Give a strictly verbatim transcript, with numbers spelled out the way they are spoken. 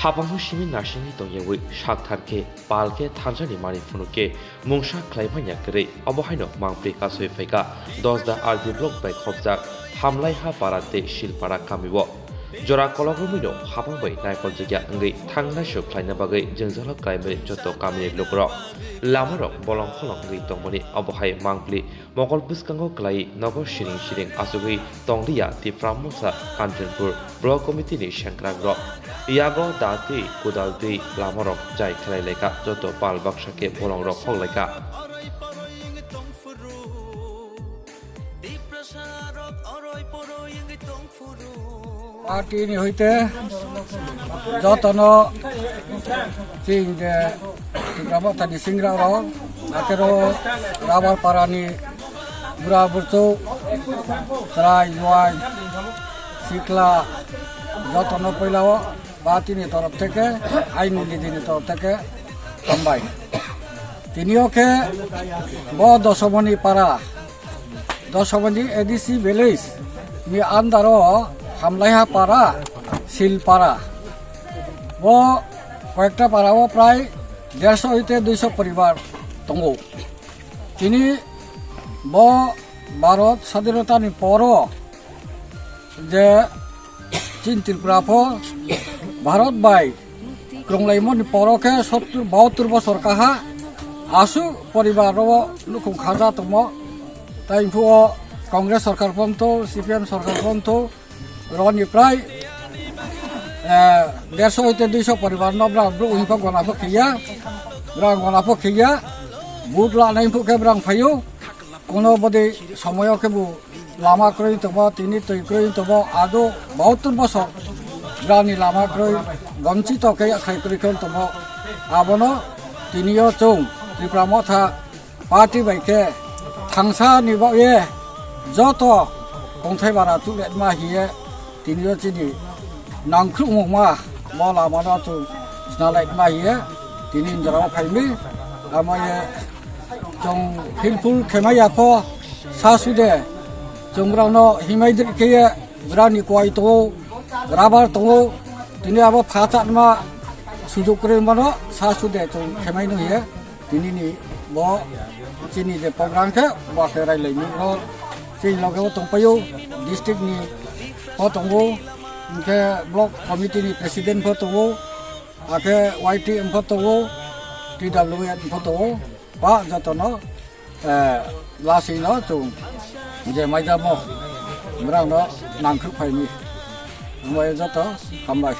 Hapangno simi narsingwi tongyawi sakthar khe pal khe thansa ni manwi phunuk khe mungsa khlai manya kwrwi, obo haino mangpli kasui phaikha Dosda R D block bai khopjak Hamlaiha para tei Silpara kamio. Jora kolok romwino hapang bai naikol jigya wngwi thang naisuk khlaina bagwi jwngjalo khlaimani joto kamini lukurok. Lamarok bolong kholong wngwi tongmani obo hai mangpli mokol bwskango kwlai nogo siring siring achugwi tonglia Tipra Motha Kanchanpur Block Committee ni sengkrakrok. Yago da twi kudal twi lamarok jai khlai laikha, joto pal baksa khe bolongrok hok laikha. Party ni hoite jotono chini je Tipra Motha ni singra rok, akero Rabar para ni bura burchuk, chwrai juai, sikla, jotono poila o party ni torof theke, aini nidi ni torof theke hambai. Tini o khe bo Dosomoni para, Dosomoni A D C village ni under o Hamlaiha para, Silpara. Bo koyekta para o prai derso hoite duiso poribar tongo. Tini bo Bharat sadhinota ni poro je Chin Tripura pho Bharat bai kwrwnglaimani poro khe sottur bahattur bosor kaha aswk poribar o nukhung khaja tongmo. Tai phuo Congress sorkar ponto, C P M sorkar ponto, roni prai, eh, derso hoite duiso poribar no bra bru himpa gona pho khiya, bra gona pho khiya, but la nai phu khe brang phayo, kono bodi somoyo khe bu lama kroi tongmo, tini twi kroi tongmo, ado bahattur bosor brani lama kroi, gonchi to khe khai kroi khon tongmo. Abono tini o chwng Tipra Motha party bai khe thangsa ni bo ye joto kongthai bara chukle ma hiye tini o chini nangkhru mungma bo lama no chwng sna lai ma hiye tini jora o phai mi. Amo ye chwng philphul khemai ya pho sa sude chwng brao no himai dri khe ye brao ni kwai tongo, rabar tongo, tini abo phatsa ma sujuk kwrwi mano sa sude chwng khemai no hiye. Tini ni bo chini je program khe bo khe railai ni bo chini loge o tongpaio district ni pho tongo, hwnkhe block committee ni president pho tongo, akhe Y T M pho tongo, T W N pho tongo, ba jotono, eh, lasino chwng je maidamo brao no nangkhuk phaini. Hambai joto, hambai.